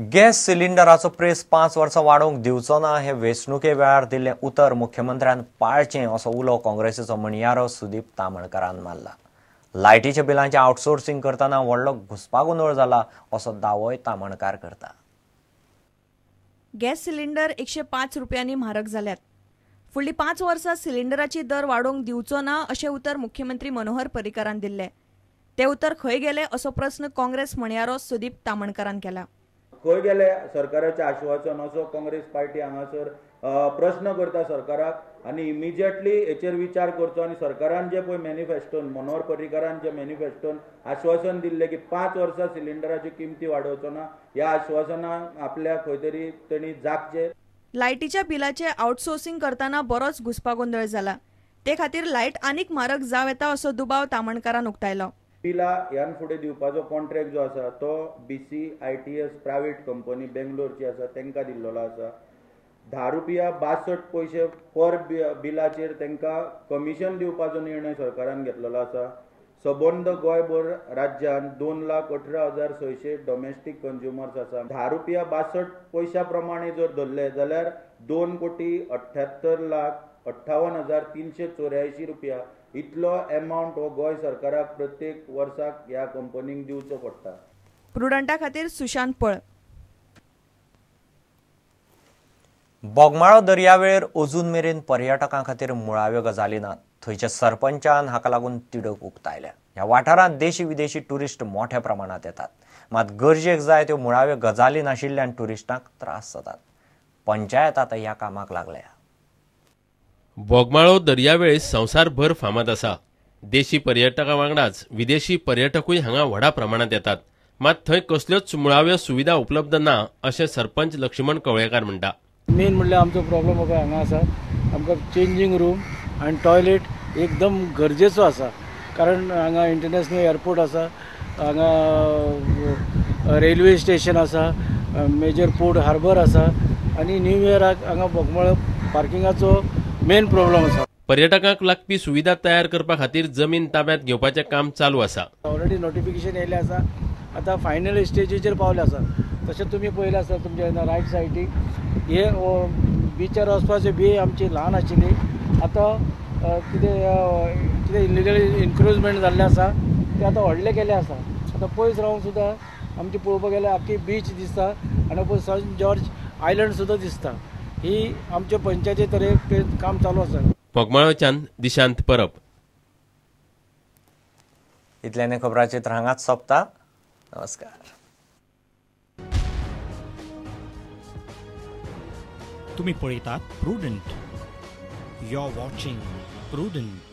Gas सिलिंडराचो press 5 वर्सां वाडोवंक दिवचो ना हे वेंचणुके वेळार दिल्लें उतर मुख्यमंत्र्यान पाळचें असो उलो काँग्रेसीचो म्हणयारो सुदीप तामणकारान मारला। लायटीच्या बिलांचें आउटसोर्सिंग करतना व्हडलो घुस्पागोंदळ जाला असो दावोय तामणकार करता। गॅस सिलिंडर 105 रुपयांनी म्हारग जाल्यात। फुडली 5 वर्सां सिलिंडराची दर वाडोवंक दिवचो ना अशें उतर मुख्यमंत्री मनोहर पर्रीकारान दिल्लें। ते उतर खंय गेले असो प्रस्न काँग्रेस म्हणयारो सुदीप तामणकारान केला। खंय गेले सरकाराचें आश्वासन असो काँग्रेस पार्टी हांगासर प्रश्न करता सरकाराक आनी इमिजिएटली हेचेर विचार करचो आनी सरकारान जे पळय मॅनिफेस्टोन मनोहर पर्रीकारान जे मॅनिफेस्टोन आश्वासन दिल्लें की 5 वर्सां सिलिंडराच्यो किमती वाडोवचो ना, ह्या आश्वासनाक आपल्याक खंय तरी तेणी जागचें। लायटीच्या बिलाचें आउटसोर्सिंग करतना बरोच घुस्पागोंदळ जाला, ते खातीर लायट आनीक म्हारग जावं येता असो दुबाव तामणकारान उक्तायलो। बिलां ह्यान फुडें दिवपाचो कॉन्ट्रॅक्ट जो आसा तो BCITS private company बेंगलोरची आसा तांकां दिल्लो आसा। 10 रुपया 62 पयशे पर बिलाचेर तांकां कमिशन दिवपाचो निर्णय सरकारान घेतलेलो आसा। सबंद गोंयभर राज्यांत 2,18,600 डोमेस्टीक कंज्युमर्स आसा। 10 रुपया 62 पयशा प्रमाणे जर धरले जाल्यार 2,78,58,384 रुपया इतलो एमावंट हो गोंय सरकाराक प्रत्येक वर्साक ह्या कंपनीक दिवचो पडटा। प्रुडंटा खातीर सुशांत पळ। बोगमाळो दर्यावेळेर अजून मेरेन पर्यटकां खातीर मुळाव्यो गजाली नात। थंयच्या सरपंचान हाका लागून तिडक उक्तायल्या। ह्या वाठारांत देशी विदेशी ट्युरिस्ट मोठ्या प्रमाणांत येतात, मात गरजेक जाय त्यो मुळाव्यो गजाली नाशिल्ल्यान ट्युरिस्टांक त्रास जातात। पंचायत आतां ह्या कामाक लागल्या। बोगमाळो दर्यावेळ संवसारभर फामाद आसा। देशी पर्यटकां वांगडाच विदेशी पर्यटकूय हांगा व्हडा प्रमाणांत येतात, मात थंय कसल्योच मुळाव्यो सुविधा उपलब्ध ना अशें सरपंच लक्ष्मण कवळेकार म्हणटा। मेन म्हणल्यार आमचो प्रॉब्लम पळय हांगा आसा, आमकां चेंजींग रूम आनी टॉयलेट एकदम गरजेचो आसा, कारण हांगा इंटरनॅशनल एअरपोर्ट आसा, हांगा रेल्वे स्टेशन आसा, मेजर पोर्ट हार्बर आसा आनी न्यू इयराक हांगा बोगमाळो पार्किंगाचो मेन प्रॉब्लम आसा। पर्यटकांक लागपी सुविधा तयार करपा खातीर जमीन ताब्यात घेवपाचें काम चालू आसा। ऑलरेडी नोटिफिकेशन येयलें आसा, आतां फायनल स्टेजीचेर पावले आसा। तशें तुमी पळयलें आसा तुमच्या रायट सायडीक हे बिचार वचपाची बी आमची ल्हान आशिल्ली, आतां कितें कितें इलिगल इन्क्रोचमेंट जाल्लें आसा तें आतां व्हडलें केलें आसा। आतां पयस रावन सुद्दां आमची पळोवपाक गेल्यार आख्खी बीच दिसता आनी पळय सेंट जॉर्ज आयलंड सुद्दां दिसता। ही आमच्या पंचायती तरेन काम चालू आसा। बोगमाळोच्यान दिशांत परब। इतल्याने खबराचित्र हांगाच सोंपता। नमस्कार। तुम्ही पळयतात Prudent. You are watching Prudent.